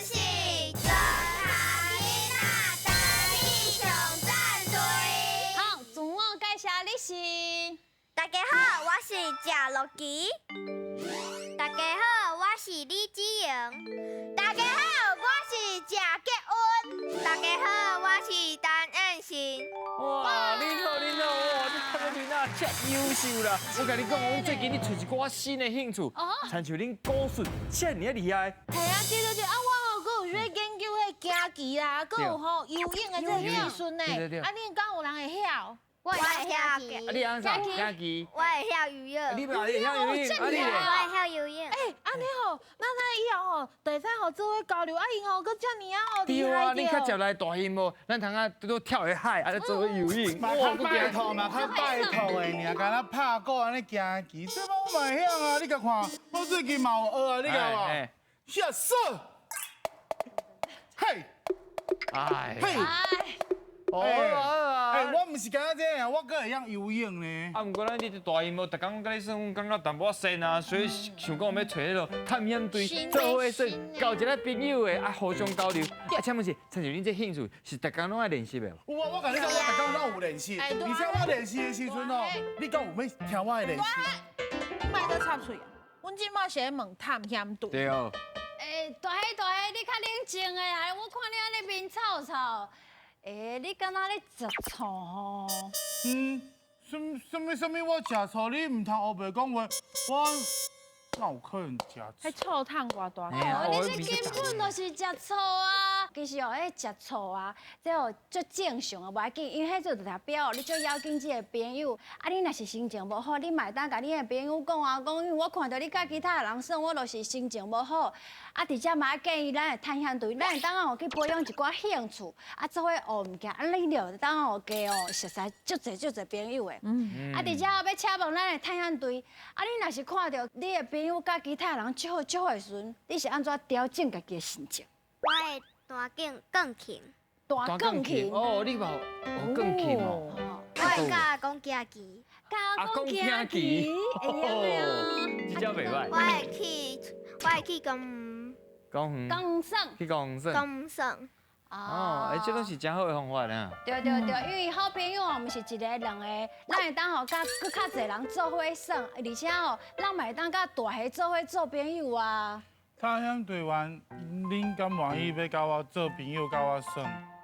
是庄哈囡仔陈义雄战队。好，自我介紹你是？大家好，我是謝樂琪。大家好，我是李子瑩。大家好，我是謝潔恩。大家好，我是陳燕信。哇，恁好，恁好，哇，這探險隊哪遮優秀啦！我共你講，阮最近咧揣一寡新的興趣，親像恁古術遮爾仔厲害。係啊，對對對，啊，我吼閣有咧研究彼個行棋啦，閣有吼游泳的這個技術呢。啊，恁敢有人會曉？我會曉啊，你曉啥？行棋。我會曉游泳。你嘛會曉游泳？啊，你咧？我會曉游泳。欸，按呢吼，咱咱以後吼，就會使吼做伙交流，啊，𪜶吼閣遮爾仔吼對啊，厲害。恁較捷來大興無？咱通啊拄跳下海，啊，做伙游泳。嘛較拜託嘛，較拜託的爾，敢若拍鼓按呢行棋，這我嘛會曉啊！你共看，我最近嘛有學啊，你共看，下手，嘿，哎，嘿，好啊，哎，我毋是干焦這個，我閣會曉游泳呢。啊，毋過咱這大螢幕，逐工佮你耍，阮感覺淡薄仔跣啊，所以想講欲揣彼个探險隊做伙耍，交一个朋友的啊，互相交流。啊，請問是，親像恁這興趣是逐工攏愛練習的無？有啊，我共你講，我逐工攏有練習，而且我練習的時陣哦，你敢有欲聽我的練習？你莫閣插喙啊！阮這馬是咧問探險隊。對哦。欸，大兄大兄，你較冷靜的啊！我看你按呢面臭臭。欸，你敢若咧食醋吼？嗯，什什物什物？我食醋，你毋通烏白講話，我哪有可能食醋？彼醋桶偌大？哦，你這根本就是食醋啊！其實哦，彼食醋啊，這哦足正常的，無要緊，因為彼就代表你足要緊這个朋友。啊，你若是心情無好，你嘛會當共你的朋友講啊，講因為我看著你佮其他人耍，我就是心情無好。啊，佇遮嘛建議咱的探險隊，咱會當哦去培養一寡興趣，啊，做伙學物件，啊，你就會當哦加哦熟似足濟足濟朋友的。啊，佇遮欲請問咱的探險隊，啊，你若是看著你的朋友佮其他人足好足好的時陣，你是按怎調整家己的心情？我會彈鋼琴。彈鋼琴。哦，你嘛學鋼琴哦。我會佮阿公行棋。佮阿公行棋。哦，這招袂䆀。我會去公園。公園。公園耍。去公園耍。公園耍。哦，欸，這攏是誠好的方法啊。對對對，因為好朋友哦，毋是一个兩个，咱會當吼佮閣較濟人做伙耍，而且哦，咱嘛會當佮大伙做伙做朋友啊。探險隊員，恁敢願意欲佮我做朋友，佮我耍？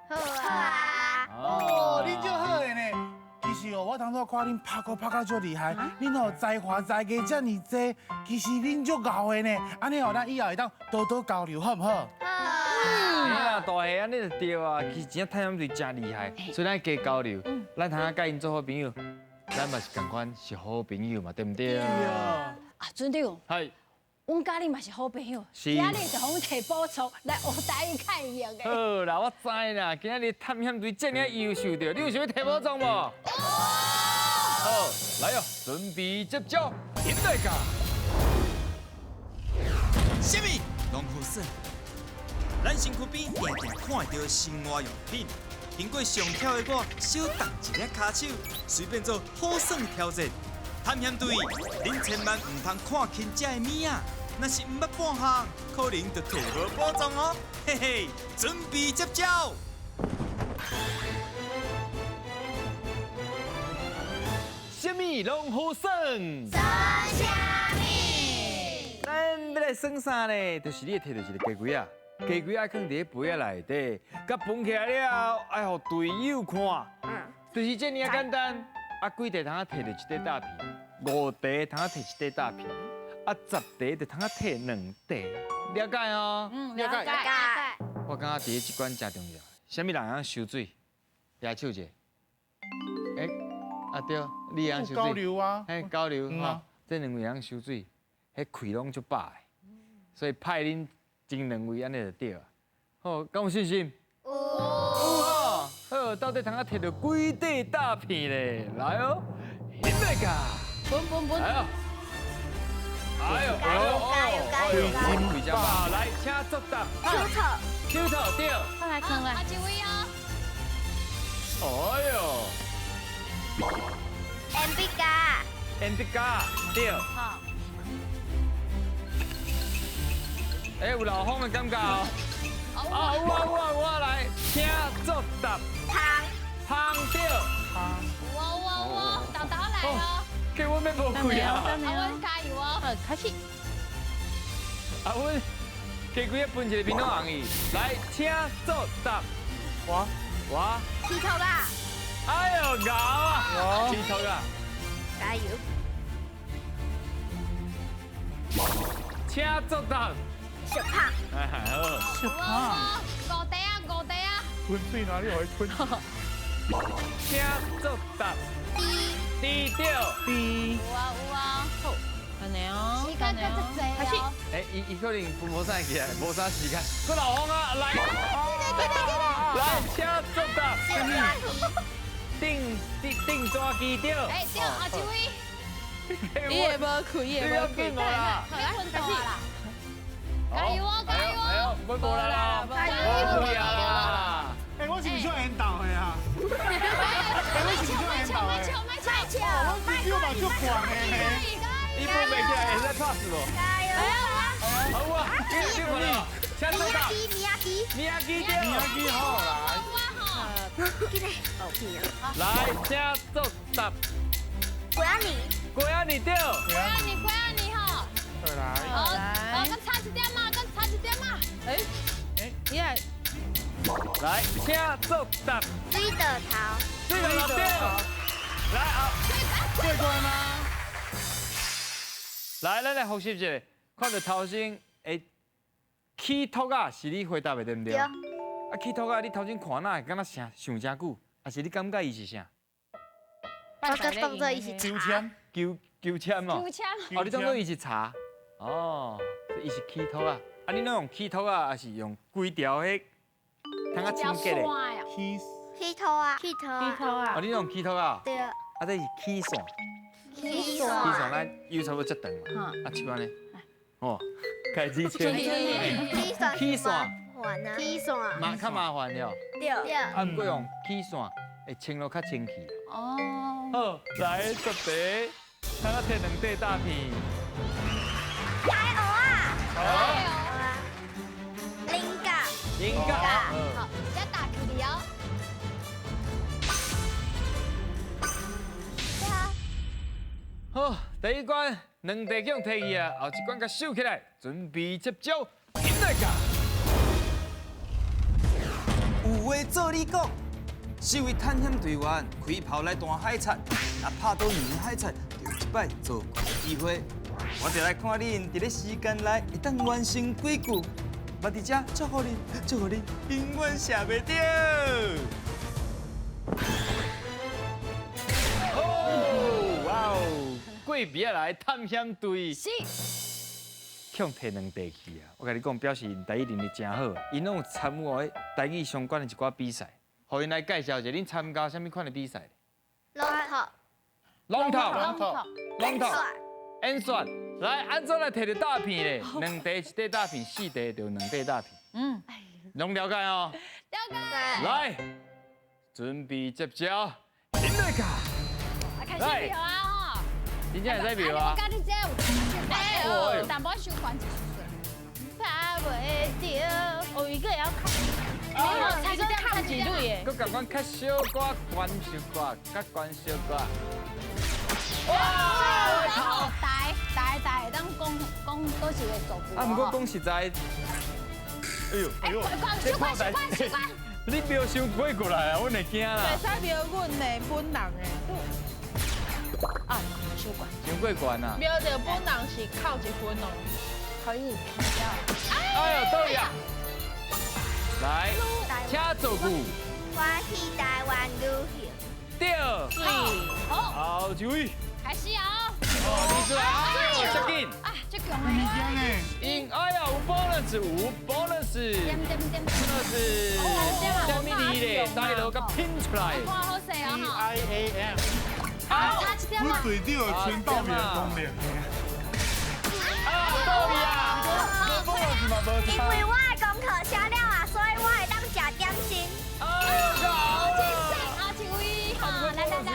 好啊。哦，恁足好的呢。其實哦，我當初看恁拍鼓拍甲足厲害，恁哦才華才藝遮爾濟，其實恁足𠢕的呢。按呢哦，咱以後會當多多交流，好毋好？好。嘿啦，大伙按呢就對啊。其實真正探險隊誠厲害，所以咱加交流，咱通啊佮𪜶做好朋友，咱嘛是仝款是好朋友嘛，對毋對？對啊。啊，船長。係。阮佮你嘛是好朋友，今仔日就予阮提寶藏來學台語較會用的。好啦，我知啦，今仔日探險隊這爾優秀著，你有想欲提寶藏無？好，來哦，準備接招，引來噶。啥物攏好耍？咱身軀邊定定看會著生活用品，經過上巧的我，小動一下跤手，隨便做好耍的挑戰。探險隊，恁千萬毋通看輕這个物仔，若是毋捌半項，可能就提無寶藏哦。嘿嘿，準備接招。啥物攏好耍？耍啥物？咱欲來耍啥呢？就是你會提著一个雞胿仔，雞胿仔囥佇咧杯仔內底，共分起來了後，愛予隊友看。就是這爾簡單。啊，幾塊通啊提著一塊大片，五塊通啊提一塊大片，啊，十塊就通啊提兩塊，了解哦？嗯，了解。我感覺佇咧這關誠重要，啥物人會曉收水？舉手者。欸，啊對，你會曉收水？交流啊。嘿，交流吼，這兩位會曉收水，彼氣攏足飽的，所以派恁前兩位按呢就對啊。好，敢有信心？有。好，到底通啊提著幾塊大片咧？來哦，起來噶！分分分！來哦！哎呦，哎呦，哎呦，開真飽，來，請作答。手套。手套對。快來坑來。啊，一位哦。哎呦。鉛筆夾。鉛筆夾對。好。哎，有漏风的感觉哦。啊，有啊有啊有啊，来，请作答。芳。芳对。有哦有哦有哦，豆豆来哦。给阮欲无气啊！啊，阮加油哦。好，开始。啊，阮鸡龟仔分一个面拢红去。来，请作答。我我。起头啦！哎呦，𠢕啊！起头啊！加油！请作答。小胖。哎，好。小胖。五块啊，五块啊。吞嘴哪里会吞？请作答。猪。猪对。猪。有啊有啊。好，按呢哦。时间阁足济哦。哎，伊可能分无啥起来，无啥时间。阁漏风啊，来。来，请作答。定定定纸机对。哎对，后一位。伊会无开，伊会无开。啦。好，来，开始。加油哦，加油哦！无无啦，加油！无啦。哎，我是不是缘投的啊？哎，我是不是缘投的？卖笑，我是叫嘛足悬的呢。伊分袂起来，会使 pass 无？加油！好啊，对无？请作答。米亚基，米亚基对。米亚基好来。来，请作答。过仔年。过仔年对。过仔年，过仔年吼。来。好，好，阁差一点嘛，阁差一点嘛。哎，哎，耶。来，请作答。水稻头。水稻头对。来啊。过关吗？来，咱来复习一下，看到头先，哎，起托仔是你回答的对毋对？对。啊，起托仔，你头先看哪会感觉啥想诚久？啊是你感觉伊是啥？我阁当做伊是求签。求求签哦。求签。哦，你当做伊是茶。哦，伊是起托仔。啊，你拢用起托仔，还是用规条彼通较清洁的？起起托仔。起托起托仔。哦，你用起托仔。对。啊，这是起线。起线。起线，咱腰差不多遮长嘛。啊，这摆呢？哦，开始清。起线。起线。起线。嘛较麻烦了。对。啊，毋过用起线会清落较清气。哦。好，来做题，通仔摕两块大片。太学啊！好。灵感。灵感。好，再打起来哦。好，第一关两块奖摕去啊，后一关共收起来，准备接招，进来噶。有话做你讲，四位探险队员开炮来弹海贼，若拍倒两个海贼，就有一摆做怪的机会。我就来看恁伫咧时间内会当完成几句。我伫遮祝福恁，祝福恁永远射袂著。哦，哇哦！过边仔来探险队，是，共提两块去啊！我共你讲，表示𪜶台语能力真好，𪜶拢有参与哦台语相关的一寡比赛，予𪜶来介绍一下，恁参加啥物款的比赛？龙头，龙头，龙头，龙头，演选，来，按怎来提著大片咧？两块一块大片，四块就两块大片。嗯，拢了解哦。了解。来，准备接招，进来卡。开始标啊吼！真正会使标啊！我感觉这有淡薄小悬一丝丝。拍袂著，哦，伊阁会晓看。哦，伊阁看一类的。阁共款较小可悬小可，较悬小可。哇！台台台会当讲讲佗一个数据。啊，毋过讲实在，哎呦哎呦，小关小关小关，你瞄伤过过来啊，阮会惊啦。袂使瞄阮的本人的。啊，小关。伤过悬啊！瞄著本人是扣一分哦。可以。哎呦，倒呀！来，请做句。我去台湾旅行。对。好。好，一位。开始啊！哦，你出来，哎呦，这紧。啊，这强的。因哎呀，有 bonus，有 bonus。点点点。 bonus。啥物字咧？大路佮拼出来。看好势啊！ I A M。好，差一点阮队长有签到名功能。啊，到位啊！因为我的功课写了啊，所以我会当食点心。哎呦，好，一位，好，来来来，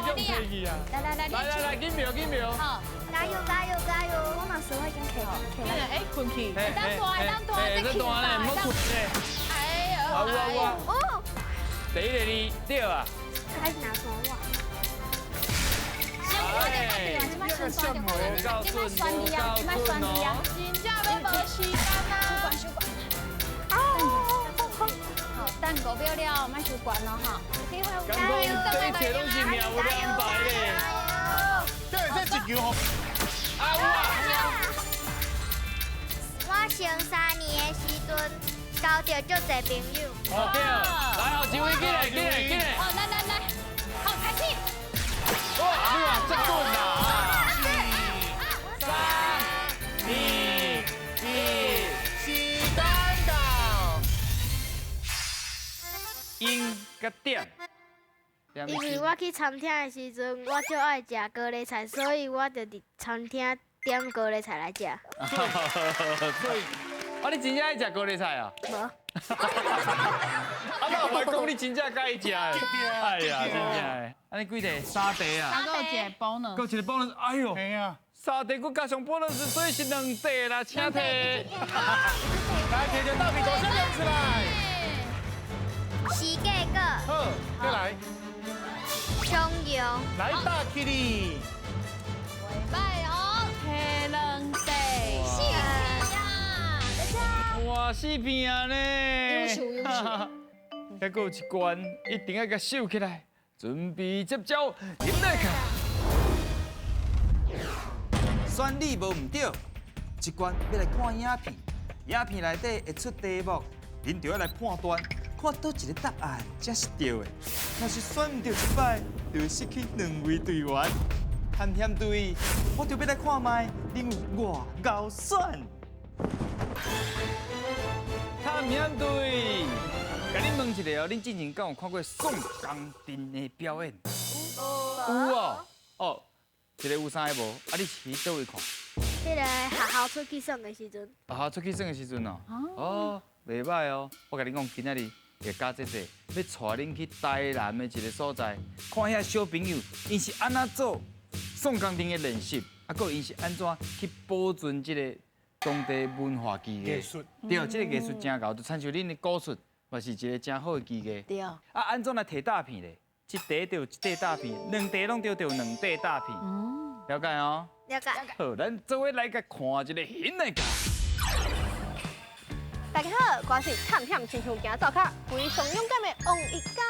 你啊，来来来，来来来，紧瞄紧瞄。好，加油加油加油！我那时候已经起起来。哎，困去。当大当大，这大呢，唔好困咧。哎呦，哎呦，哦。第一个字对啊。开始拿手腕。哎，这摆酸的啊，这摆酸的啊，真正要无时间啊！收关收关。好，等5秒了，莫收关咯哈。刚刚这一切拢是命有安排的。对，这一球吼。啊有啊！我上3年的时阵，交到足济朋友。哦对，来，后一位进来，进来，进来。好，来来来，好，开始。哇，你哇，这滚啦！3、2、1，时间到。音甲点。因为我去餐厅的时阵，我就爱食高丽菜，所以我就伫餐厅点高丽菜来食。所以，啊，你真正爱食高丽菜啊？无。啊，那我讲你真正佮意食的。哎呀，真正的。啊，你几块？3块啊。还有一个 bonus。阁一个 bonus，哎呦。嘿啊。3块，阁加上 bonus，所以是2块啦，请提。来，提着大饼大声亮出来。时间过。好，再来。松阳。来大起哩。袂歹哦，提2块。 4片啊！哇，4片呢！优秀优秀。还阁有一关，一定要共收起来。准备接招，入来看。选你无毋对，这关欲来看影片，影片内底会出题目，恁就要来判断，看佗一个答案才是对的。若是选毋对一摆，就会失去2位队员。探险队，我就欲来看觅，恁有偌𠢕选。探险队，共恁问一下哦，恁之前敢有看过宋江阵的表演？有哦，哦，一个有三个无？啊，你是去佗位看？彼个学校出去耍的时阵。学校出去耍的时阵哦。哦，袂歹哦。我共你讲，今仔日会加这个，欲带恁去台南的一个所在，看遐小朋友，𪜶是按怎做宋江阵的练习，啊，阁𪜶是按怎去保存这个当地文化技艺。艺术。对，这个艺术真𠢕，就亲像恁的古术，嘛是一个真好的技艺。对。啊，按怎来提大片咧？一块就一块大片，2块拢就2块大片。了解哦。了解。好，咱做伙来共看一个戏来。大家好，我是探险亲像行走卡，非常勇敢的王一嘉。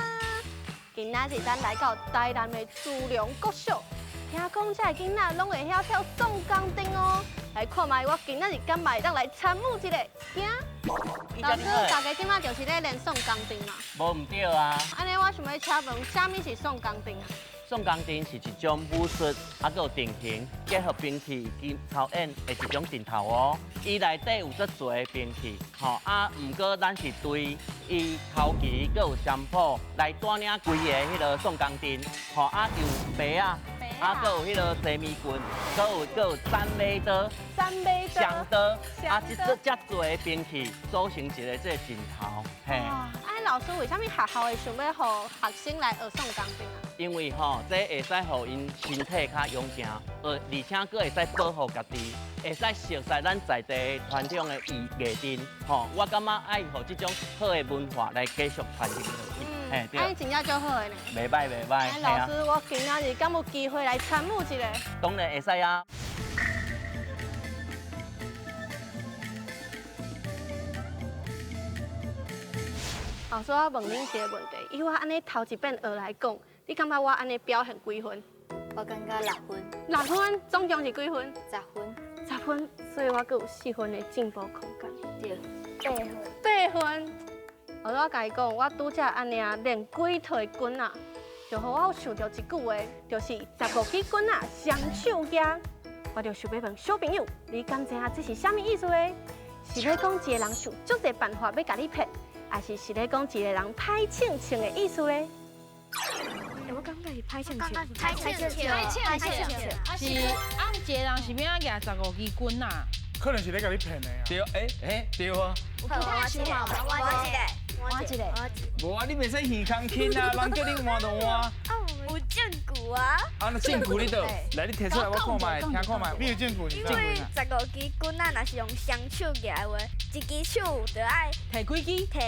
今仔日咱来到台南的竹龙国小，听讲这个囡仔拢会晓跳宋江阵哦。来看觅我今仔日敢会当来参与一下，行。老师，大家这马就是咧练宋江阵嘛？无毋对啊。按呢，我想欲请问，啥物是宋江阵啊？宋江阵是一种武术，啊，阁有阵型，结合兵器及操演的一种阵头哦。伊内底有足济兵器，吼啊，毋过咱是对伊头旗，阁有双谱来带领规个彼个宋江阵，吼啊，有白仔，啊，阁有彼个西米棍，阁有斩马刀、双刀，啊，这这遮济兵器组成一个这个阵头，嘿。啊，老师为啥物学校会想欲予学生来学宋江阵啊？因为吼，这会使予𪜶身体较勇健，而且阁会使保护家己，会使熟悉咱在地传统的艺阵。吼，我感觉爱予这种好的文化来继续传承落去。嘿，对。按呢真正足好的呢。袂歹袂歹。老师，我今仔日敢有机会来参与一下？当然会使啊。老师，我问恁一个问题，以我按呢头一遍学来讲，你感觉我按呢表现几分？我感觉6分。6分，总共是几分？ 10分。10分，所以我阁有4分的进步空间。对，8分。8分。老师，我共伊讲，我拄则按呢啊练几套的棍仔，就予我想到一句话，就是15支棍仔双手举。我就想欲问小朋友，你敢知影这是啥物意思呢？是咧讲一个人想足济办法欲共你骗，还是是咧讲一个人歹性情的意思呢？我感觉是歹性情，歹性情，歹性情。是啊，一个人是欲按举15支棍啊？可能是咧共你骗的啊。对，欸，对啊。我一个，我一个，我一个。无啊，你袂使耳空轻啊，人叫你换就换。有证据啊！啊，那证据你倒，来，你提出来我看觅，听看觅。你有证据？因为15支棍仔若是用双手举的话，一支手就爱提几支？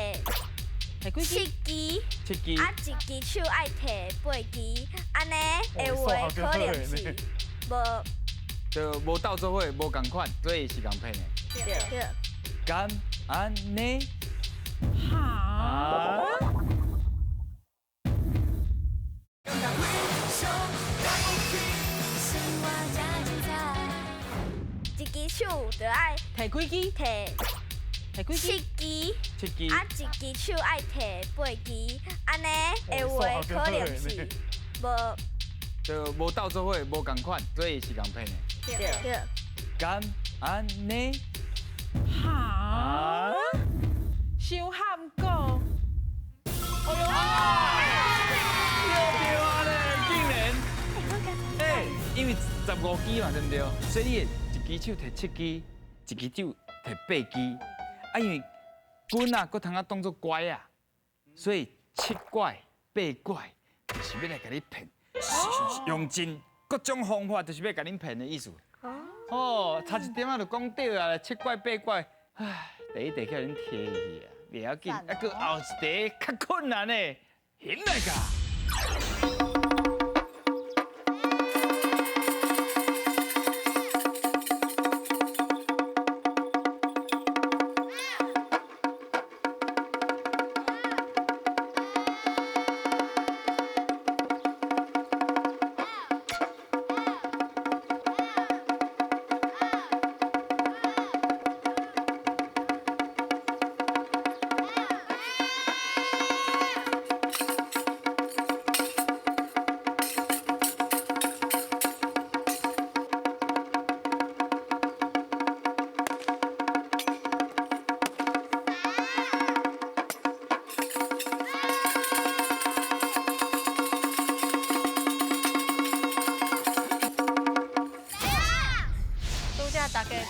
提几支？ 7支。 7支。啊，一支手爱提8支，按呢的话可能是无。就无斗做伙，无仝款，所以是仝骗的。对对。敢按呢？哈？一支手就爱提几支？提几支？ 7支。 7支。啊，一支手爱提8支，按呢的话可能是无。就无斗做伙，无仝款，所以是仝骗的。对对。敢按呢？哈？伤罕讲。哎呦！对啊咧，竟然！哎，因为15支嘛，对不对？所以你会一支手提7支，一支手提8支。啊，因为棍仔阁通啊当作拐啊，所以7拐8拐就是欲来共你骗。用尽各种方法，就是欲共恁骗的意思。哦，差一点仔就讲对啊，7拐8拐，唉，第一题叫恁提去啊，袂要紧，啊，阁后一题较困难的，行来噶。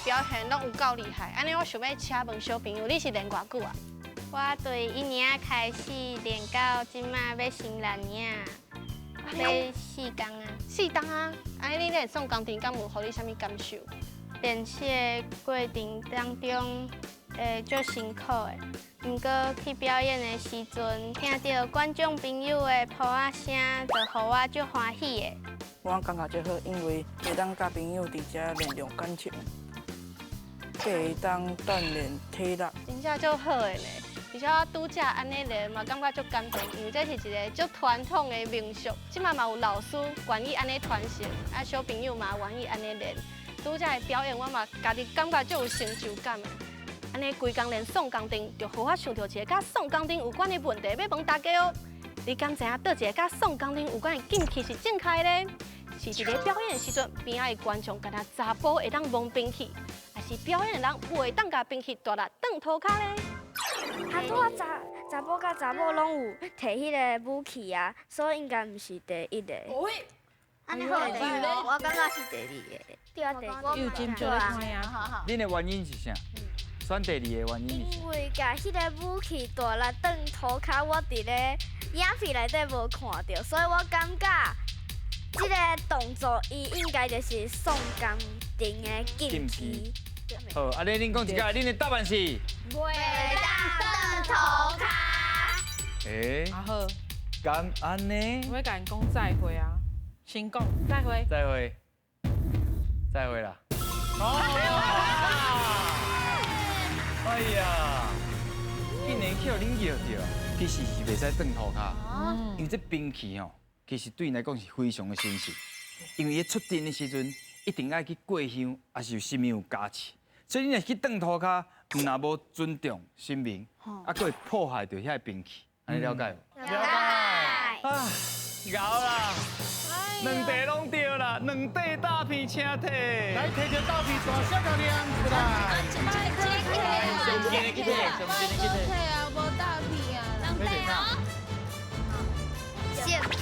表现拢有够厉害，按呢我想欲请问小朋友，你是练偌久啊？我对1年仔开始练到这马欲成6年，欲4工啊。4工啊？按呢你练宋江阵敢有予你啥物感受？练习的过程当中会足辛苦的，毋过去表演的时阵，听到观众朋友的噗仔声，就予我足欢喜的。我感觉足好，因为会当佮朋友伫遮练练感情。会当锻炼体力，真正足好的呢。而且我拄才按呢练嘛，感觉足感动，因为这是一个足传统的民俗。这马嘛有老师愿意按呢传承，啊小朋友嘛愿意按呢练。拄才的表演，我嘛家己感觉足有成就感的。按呢规工练宋江阵，就予我想到一个佮宋江阵有关的问题，欲问大家哦。你敢知影佗一个佮宋江阵有关的禁忌是正确的咧？是伫咧表演的时阵，边仔的观众敢若查埔会当摸兵器，还是表演的人袂当共兵器大力转涂跤咧？啊，拄仔查查埔佮查某拢有提彼个武器啊，所以应该毋是第一个。按呢好，我感觉是第二个。对啊，第二个。有真少咧看啊。恁的原因是啥？选第二个原因是啥？因为共彼个武器大力转涂跤，我伫咧影片内底无看著，所以我感觉这个动作伊应该就是宋江阵的禁忌。好，啊，恁讲一下，恁的答案是？袂当转涂跤。欸，啊好。敢按呢？我欲共𪜶讲再会啊，先讲再会。再会，再会啦。哎呀，竟然去予恁叫著，其实是袂使转涂跤，因为这兵器吼，其实对𪜶来讲是非常的神圣，因为伊出阵的时阵一定爱去过香，抑是有神明有加持，所以你若去转涂跤，毋若无尊重神明，啊，阁会破坏著遐个兵器，按呢了解无？了解。啊，𠢕啦，两题拢对啦，两块大片请提。来，提著大片大声共念出来。上紧的去提，上紧的去提。啊，无大片啊，两块哦。小卡。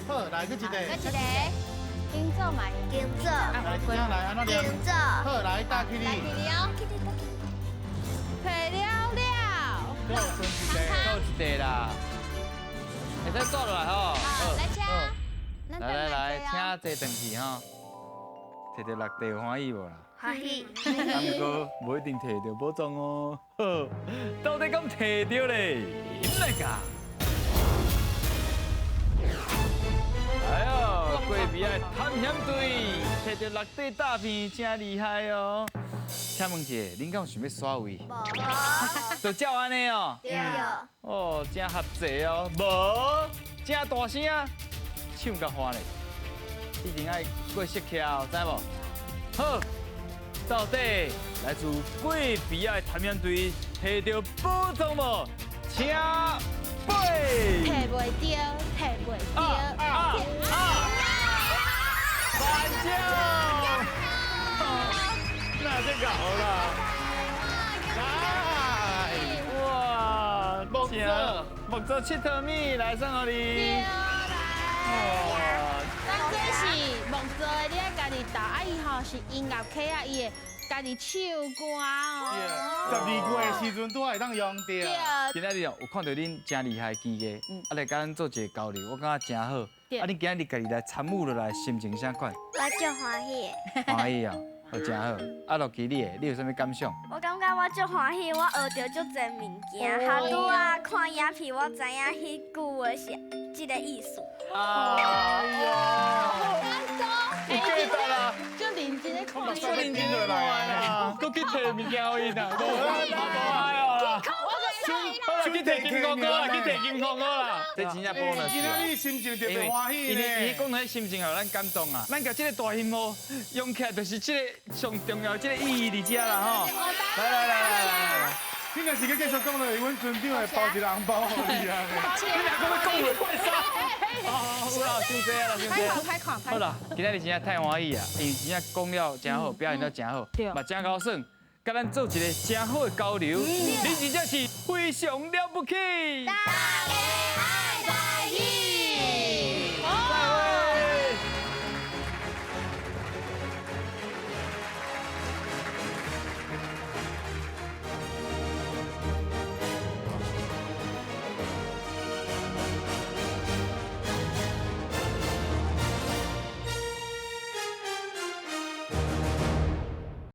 好，来，阁一个。阁一个。金做嘛，金做。来，这样来，按怎念？金做。好，来，大起你。大起你哦。提了了。阁一个啦。会使煞落来吼。好，来请。来来来，请坐转去吼。摕著六块有欢喜无啦？欢喜。啊，毋过无一定摕著宝藏哦。好，到底敢摕著咧？来噶。哎呦，过边的探险队摕著六块大片，真厉害哦。请问一下，恁敢有想欲刷位？无。就照按呢哦。对。哦，真合齐哦。无，真大声，唱甲欢咧，一定爱过熟起哦，知无？好，到底来自过边仔的探险队摕著宝藏无？请飞。摕袂著，摕袂著。啊啊！颁奖。那这搞啦！来，哇，木做𨑨迌物来送予你。对，来。咱这是木做的，你爱家己斗，啊伊吼是音乐曲啊，伊会家己唱歌哦。12月的时阵拄仔会当用著。对。今仔日哦，有看著恁真厉害技艺，啊来佮咱做一个交流，我感觉真好。啊，你今仔日家己来参与落来，心情啥款？我足欢喜的。欢喜啊！哦，真好。啊，乐琪你的，你有啥物感想？我感觉我足欢喜，我学著足济物件，哈拄仔看影片，我知影彼句话是这个意思。哎呦，感动！有价值啦，足认真咧看，足认真落来啊，阁去提物件予伊啦，无啦，无爱哦啦。好啦，去提金箍箍啦，去提金箍箍啦。这真正宝呢。今仔日心情特别欢喜呢。因为伊讲的心情，予咱感动啊。咱共这个大幸福用起来，就是这个上重要这个意义伫遮啦吼。来来来来来。你若是阁继续讲落去，阮村长会包一个红包予你啊！你两个欲讲话怪啥？哦，有啦，伤济啦，伤济。歹看，歹看。好啦，今仔日真正太欢喜啊，因为真正讲了真好，表现了真好，嘛真𠢕耍，佮咱做一个真好的交流。恁真正是非常了不起。大家。